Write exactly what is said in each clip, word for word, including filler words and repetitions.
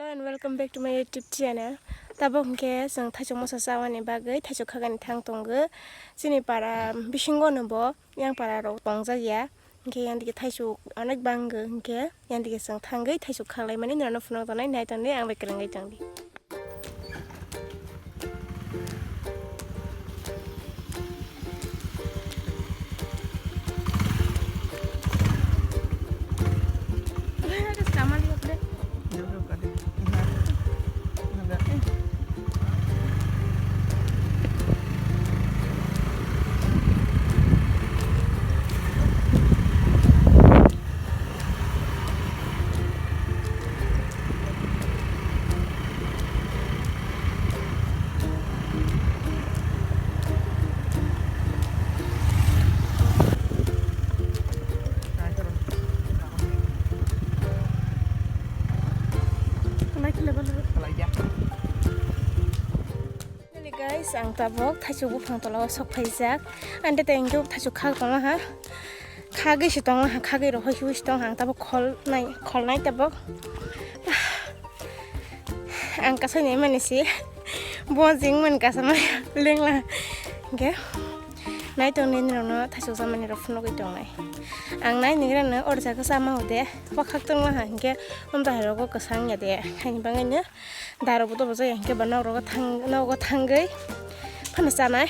And welcome back to my YouTube channel. Tabok hwnkhe chwng thaichuk moso chawani bagwi thaichuk khagani thang tongo. Chini para bisingo no bo yang para rok tongjak ya. Hwnkhe yang digi thaichuk onek bango hwnkhe yang digi chwng thangwi thaichuk khaklaimani norokno phunuk tongnai, nai tongdi, ang bai kwrwngwi tongdi. Finally guys, ang tabok thaichuk buphang tola o sok phaijak. Ante tei hwnkhe thaichuk khak tongo ha. Khagwi se tongo ha, khagwi rok hai se tong ha. Ang tabok khol nai, khol nai tabok. Ang kasai nai mani se. Bo jing man kasa mai lengla. Hwnkhe nai tong nini rokno thaichuk chamani rok phunugwi tongnai. Ang nai nini rokno or jaga chama hode. Wakhak tongma ha hwnkhe umta hai rogo kwsang ya de. Haini bagwi no. Daro bo tobo jaya hwnkhe ba nok rogo thang, nogo thangwi phano chanai.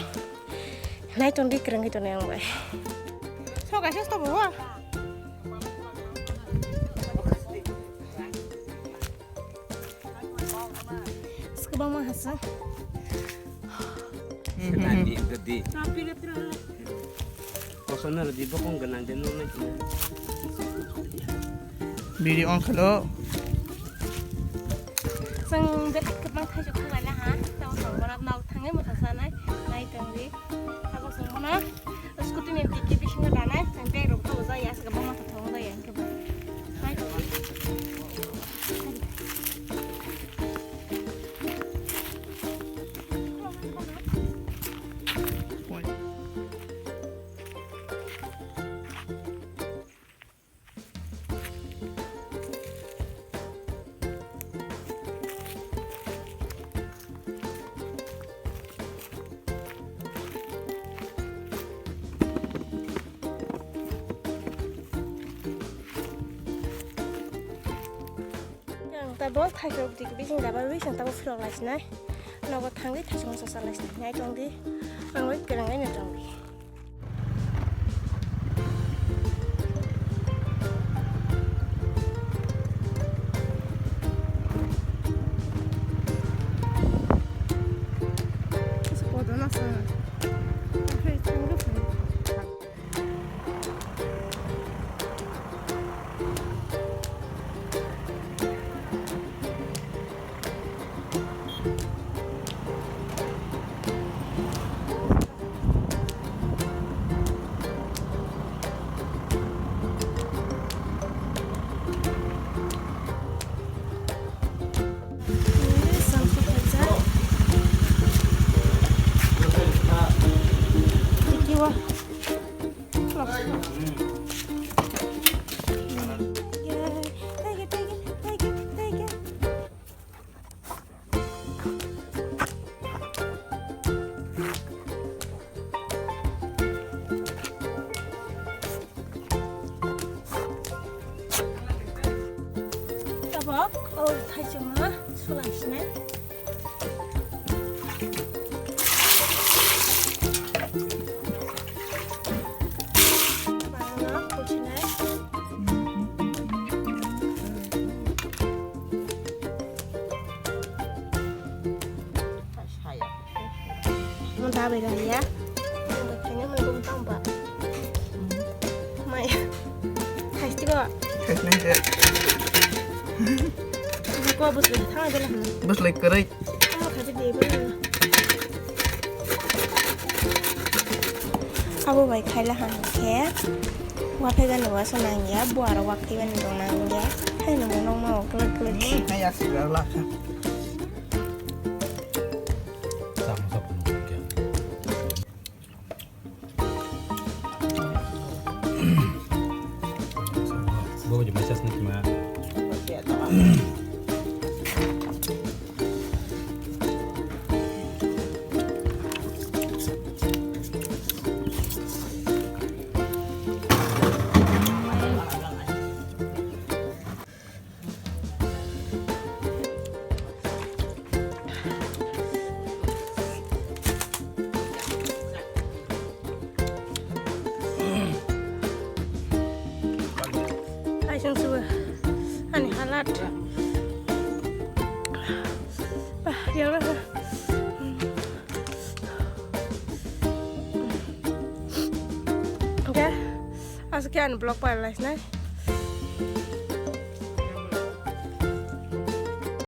Nai tongdi kwrwngwi tongnai ang bai. So kaisa stop bo. Kwbangma hasa. Sedani gede. Kosono rodi bokong ganang de nung nai. Biri on khalo. Chwng belai kwbang thaichuk khaklaina ha. Tamo chwng bono nok thangwi mwthang sanai. Nai tongdi. Abo chwng bono scooty ni digi bisingo danai. Chwng bag rok to ujai ya. Aswk kwbangma thang ujai ya. Nai tongdi. Ang tabok thaichuk dik bising daba bising tabok philok laisinai. Nogo thangwi thaichuk moso cha laisinai. Nai tongdi. Ang bai kwrwngwi no tongdi. Kodo nasa. Tabok, o thaichung no sulang sinai. Tabok no kuchinai. Mo da bai raya. Mo bai khaina mo gum tang ba. Mai. Thaisti ko. Thaisti ko. Ko bus le thang de la. Bus le krai. Mo khaji de ba. Abo bai khaila hang khe. Wa phai ba no wa sa nang ya, bo aro wa khai ba no dong nang ya. Hai no mo nong ma o klek klek. Hai ya si la kha. Bo je message ni ma. Hwnkhe aswk khe ani vlog pailai sinai.